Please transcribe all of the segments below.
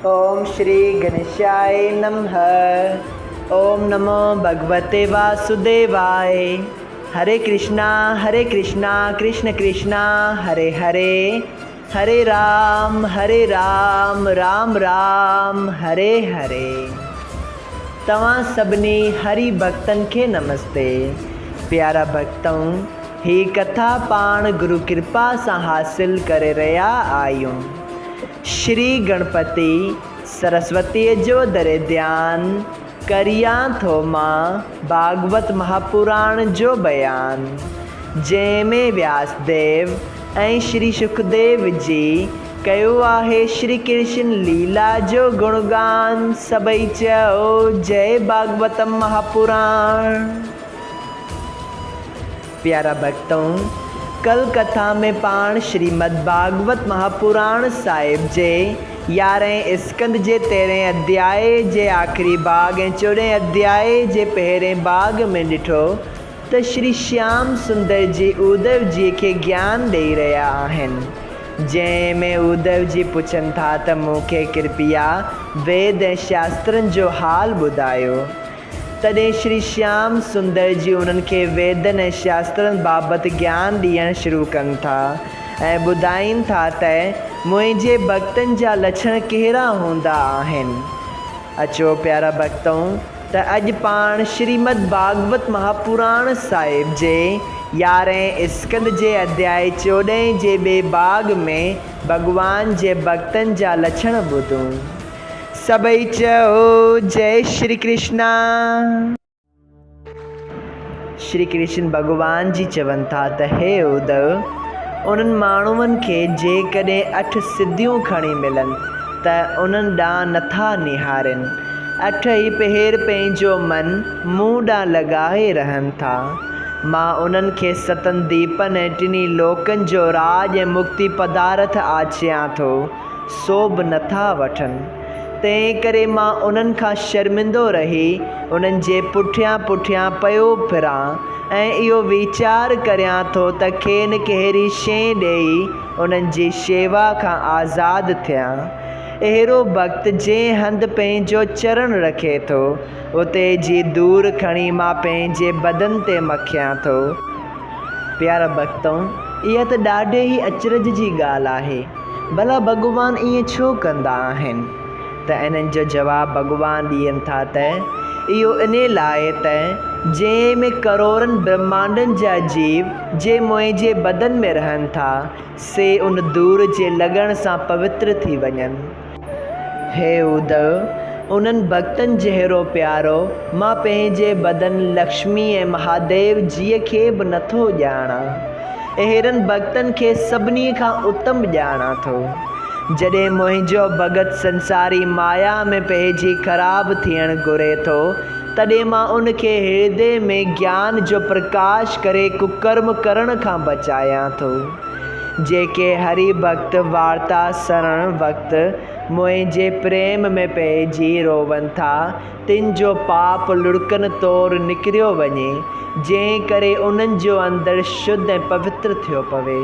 اوم شري گڻيشاء نمھ اوم نمو ڀڳوتي واسوديواء هري ڪرشنا هري ڪرشنا ڪرشن ڪرشنا هري هري هري رام هري رام رام رام هري هري توهان سڀني هري ڀڳتن کي نمستي پيارا ڀڳتؤ هي ڪٿا پاڻ گرو ڪرپا سان حاصل ڪري رهيا آهيون. شري گڻپتي سرسوتيء جو دري ڌيان ڪريان ٿو مان ڀاڳوت مهاپراڻ جو بيان، جنهن ۾ وياس ديو ۽ شري شڪديو جي ڪيو آهي شري ڪرشن ليلا جو گڻگان، سڀئي چئو جئي ڀاڳوتم مهاپراڻ. پيارا ڀڳتؤ! ڪل ڪٿا ۾ پاڻ شريمد ڀاڳوت مهاپراڻ صاحب جي يارهين اسڪنڌ جي تيرهين اڌيائي جي آخري ڀاڳ ۽ چوڏهين اڌيائي جي پهرين ڀاڳ ۾ ڏٺو ته شري شيام سندر جي اودو جي کي گيان ڏئي رهيا آهن جنهن ۾ اودو جي پڇن ٿا ته مون کي ڪرپيا ويد ۽ شاسترن جو حال ٻڌايو. تڏهن شري شيام سندر جي انهن کي ويدن ۽ شاسترن بابت گيان ڏيڻ شروع ڪن ٿا ۽ ٻڌائين ٿا ته منهنجي ڀڳتن جا لڇڻ ڪهڙا هوندا آهن. اچو پيارا ڀڳتؤ ته اڄ پاڻ شريمد ڀاڳوت مهاپراڻ صاحب جي يارهين اسڪنڌ جي اڌيائي چوڏهين جي ٻئي ڀاڳ ۾ ڀڳوان جي ڀڳتن جا لڇڻ ٻڌون. سڀئي چئو جئي شري ڪرشنا. شري ڪرشن ڀڳوان جي چون ٿا ته هي اڌو! انهن ماڻهن کي جيڪڏهن اٺ سڌيون کڻي ملن ته انهن ڏانهن نٿا نهارين. اٺ ئي پهر پنهنجو من مون ڏانهن لڳائي رهن ٿا. مان انهن کي ستن ديپن ۽ ٽنهي لوڪن جو راڄ ۽ مڪتي پدارٿ آڇيان ٿو. سو به نٿا وٺن. تنهن ڪري مان انهن کان شرمندو رهي انهن جي پٺيان پٺيان پيو ڦران ۽ اهو ويچار ڪريان ٿو ته کين ڪهڙي شيء ڏيئي انهن جي شيوا کان آزاد ٿيان. اهڙو ڀڳت جنهن هنڌ پنهنجو چرڻ رکي ٿو، اتي جي ڌوڙ کڻي مان پنهنجي بدن تي مکيان ٿو. پيارا ڀڳتؤ! اها ته ڏاڍي ئي اچرج جي ڳالهه آهي. ڀلا ڀڳوان ائين ڇو ڪندا آهن؟ ته انهن جو جواب ڀڳوان ڏين ٿا ته اهو انهي لاء ته جنهن ۾ ڪروڙن برهمانڊن جا جيو جي منهنجي بدن ۾ رهن ٿا، سي ان ڌوڙ جي لڳڻ سان پوتر ٿي وڃن. هي اڌو! انهن ڀڳتن جهڙو پيارو مان پنهنجي بدن لڪشمي ۽ مهاديو جيء کي به نٿو ڄاڻان. اهڙن ڀڳتن کي سڀني کان اتم ڄاڻان ٿو. جڏهن منهنجو ڀڳت سنساري مايا ۾ پئجي خراب ٿيڻ گهري ٿو، تڏهن مان ان کي هردي ۾ گيان جو پرڪاش ڪري ڪڪرم ڪرڻ کان بچايان ٿو. جيڪي هري ڀڳت وارتا سڻڻ وقت منهنجي پريم ۾ پئجي روون ٿا، تن جو پاپ لڙڪن طور نڪريو وڃي، جنهن ڪري انهن جو اندر شڌ ۽ پوتر ٿيو پوي.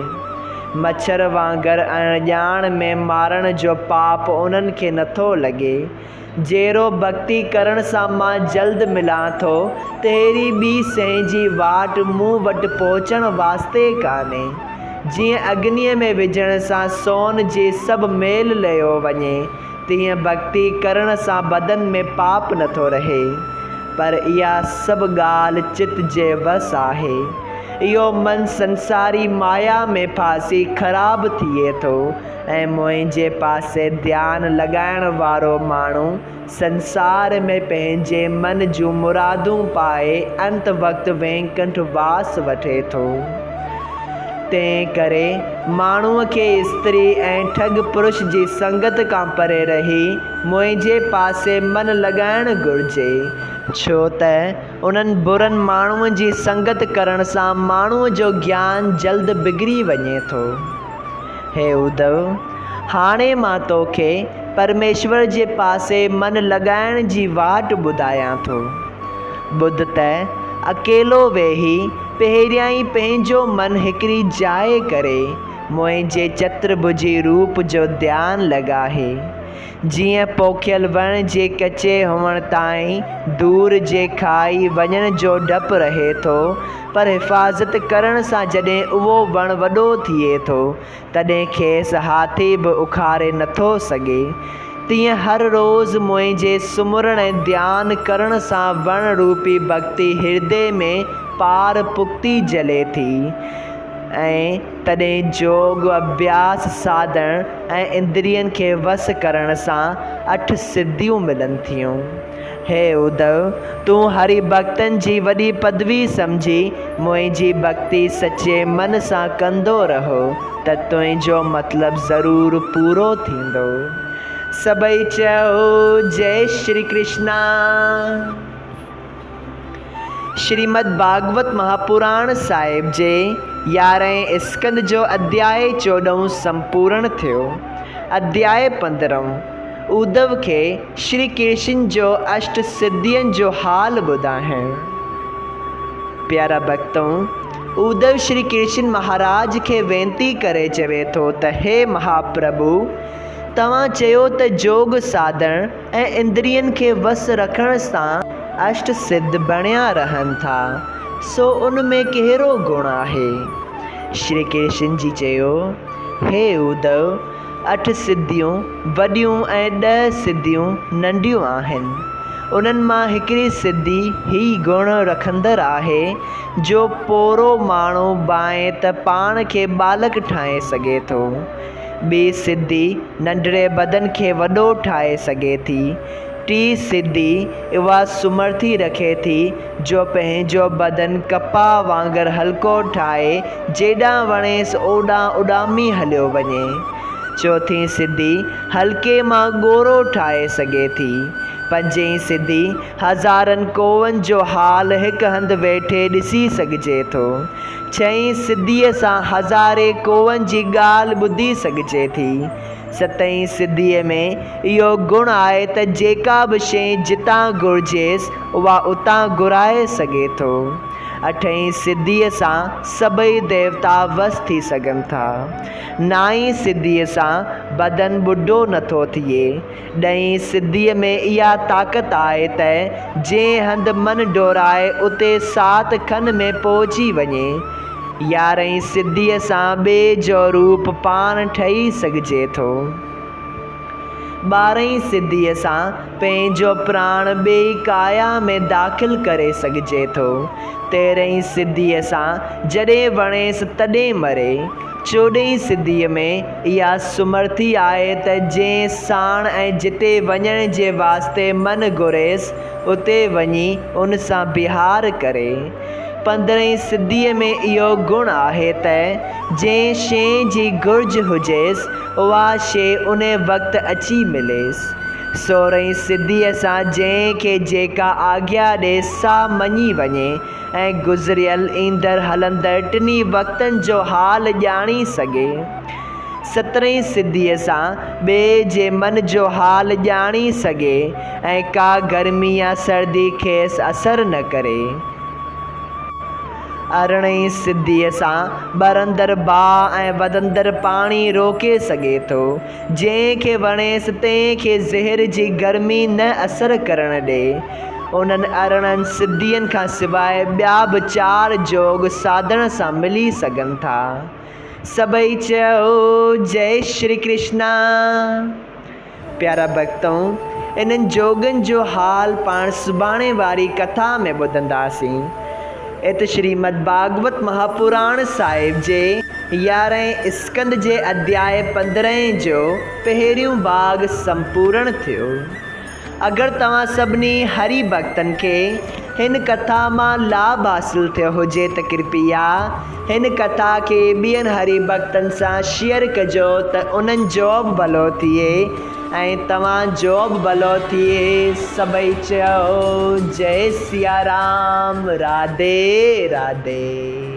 مڇر وانگر اڻڄاڻ ۾ مارڻ جو پاپ انهن کي نٿو لڳي. جهڙو ڀڳتي ڪرڻ سان مان جلد ملان ٿو، تهڙي ٻي سين جي واٽ مون وٽ پهچڻ واسطي ڪانهي. جيئن اگنيء ۾ وجهڻ سان سون جي سڀ ميل لهيو وڃي، تيئن ڀڳتي ڪرڻ سان بدن ۾ پاپ نٿو رهي. پر اها سڀ ڳالهه چت جي وس آهي. اهو من سنساري مايا ۾ ڦاسي خراب ٿئي ٿو ۽ منهنجي پاسي ڌيان لڳائڻ وارو ماڻهو سنسار ۾ پنهنجي من جون مرادون پائي انت وقت وينڪنٺ واس وٺي ٿو. تنهن ڪري ماڻهوء کي استري ۽ ٺڳ پرش جي سنگت کان پري رهي منهنجي پاسي من لڳائڻ گهرجي، ڇو ته انهن برن ماڻهن جي سنگت ڪرڻ سان ماڻهوء جو گيان جلد بگڙي وڃي ٿو. هي اڌو! هاڻي مان توکي پرميشور جي پاسي من لڳائڻ جي واٽ ٻڌايان ٿو. ٻڌ ته اڪيلو ويهي پهريائين پنهنجو من هڪڙي جاء ڪري، منهنجي چترڀجي روپ جو ڌيان لڳاهي. جيئن پوکيل وڻ جي ڪچي هئڻ تائين دور جي کائي وڃڻ جو ڊپ رهي ٿو، پر حفاظت ڪرڻ سان جڏهن اهو وڻ وڏو ٿئي ٿو، تڏهن کيس هاٿي به اکاري نٿو سگهي. تيئن هر روز منهنجي سمرڻ ۽ ڌيان ڪرڻ سان وڻ روپي ڀڳتي هردي ۾ پار پختي جلي ٿي ۽ تڏهن جوڳ اڀياس ساڌڻ ۽ اندرين کي وس ڪرڻ سان اٺ سڌيون ملن ٿيون. هي اڌو! تون هري ڀڳتن جي وڏي پدوي سمجهي منهنجي ڀڳتي سچي من سان ڪندو رهو ته تنهنجو مطلب ضرور پورو ٿيندو. سڀئي چئو جئي شري ڪرشنا. شريمد ڀاڳوت مهاپراڻ صاحب جي يارهين اسڪنڌ جو اڌياء چوڏهون سمپورڻ ٿيو. اڌياء پندرهون، اڌو کي شري ڪرشن جو اشٽ سڌين جو حال ٻڌائڻ. پيارا ڀڳتؤ! اڌو شري ڪرشن مهاراج کي وينتي ڪري چوي ٿو ته هي مهاپرڀو! توهان چيو ته جوڳ ساڌڻ ۽ اندرين کي وس رکڻ سان اشٽ سڌ بڻيا رهن ٿا، سو ان ۾ ڪهڙو گڻ آهي؟ شري ڪرشن جي چيو، هي اڌو! اٺ سڌيون وڏيون ۽ ڏهه سڌيون ننڍيون آهن. انهن مان هڪڙي سڌي هي گڻ رکندڙ آهي جو پوڙهو ماڻهو ڀانئي ته پاڻ کي ٻالڪ ٺاهي سگهي ٿو. ٻي سڌي ننڍڙي بدن کي وڏو ٺاهي سگهي ٿي. ٽي سڌي اها سمرٿي رکي ٿي جو پنهنجو بدن ڪپاهه وانگر هلڪو ٺاهي جيڏانهن وڻيس اوڏانهن اڏامي هليو وڃي. چوٿين سڌي هلڪي مان ڳورو ٺاهي سگهي ٿي. پنجين سڌي هزارن ڪوئن جو حال هڪ هنڌ ويٺي ڏسي سگهجي ٿو. ڇهين سڌيء سان هزارين ڪوئن جي ڳالهه ٻڌي سگهجي ٿي. ستين صديء ۾ اهو گڻ آهي ته جيڪا به شيء جتان گهرجيس اها اتان گهرائي سگهي ٿو. اٺين صديء سان سڀئي ديوتا وس ٿي سگهن ٿا. نائين صديء سان بدن ٻڍو نٿو ٿئي. ڏهين صديء ۾ اها طاقت آهي ته جنهن هنڌ من ڊوڙائي اتي ساعت کن ۾ پهچي وڃي. يارهين صديء سان ٻئي جو روپ پاڻ ٺهي سگهجي ٿو. ٻارهين صديء سان پنهنجو پراڻ ٻئي ڪايا ۾ داخل ڪري سگهجي ٿو. تيرهين صديء سان جڏهن وڻيس تڏهن مري. چوڏهين صديء ۾ اها سمرٿي آهي ته جنهن ساڻ ۽ جتي وڃڻ جي واسطي من گهريس اتي وڃي ان سان بهار ڪري. پندرهين صديء ۾ اهو گڻ آهي ته جنهن شيء جي گهرج هجيس، اها شيء ان وقت اچي مليس. سورهين صديء سان جنهن کي جيڪا آگيا ڏي سا مڃي وڃي ۽ گذريل، ايندڙ، هلندڙ ٽنهي وقتن جو حال ڄاڻي سگهي. سترهين صديء سان ٻئي جي من جو حال ڄاڻي سگهي ۽ ڪا گرمي يا سردي کيس اثر نه ڪري. ارڙهين صديء سان ٻرندڙ باهه ۽ وڌندڙ پاڻي روڪي سگهي ٿو. جنهن کي وڻيس تنهن کي زهر جي گرمي نه اثر ڪرڻ ڏي. انهن 18 صدين کان سواء ٻيا به چار جوڳ ساڌڻ سان ملي سگهن ٿا. سڀئي چئو جئي شري ڪرشنا. پيارا ڀڳتؤ! انهن جوڳين جو حال پاڻ سڀاڻي واري ڪٿا ۾ ٻڌنداسين. ات شريمد ڀاڳوت مهاپراڻ صاحب جي يارهين اسڪنڌ جي اڌياء پندرهين جو پهريون ڀاڳ سمپورڻ ٿيو. اگر توهان سڀني هري ڀڳتن کي هن ڪٿا مان لاڀ حاصل ٿيو هجي ته ڪرپيا هن ڪٿا کي ٻين هري ڀڳتن سان شيئر ڪجو ته انهن جو به ڀلو ٿئي ۽ توهان جو به ڀلو ٿئي سڀئي چئو جئي سيارام راڌي راڌي.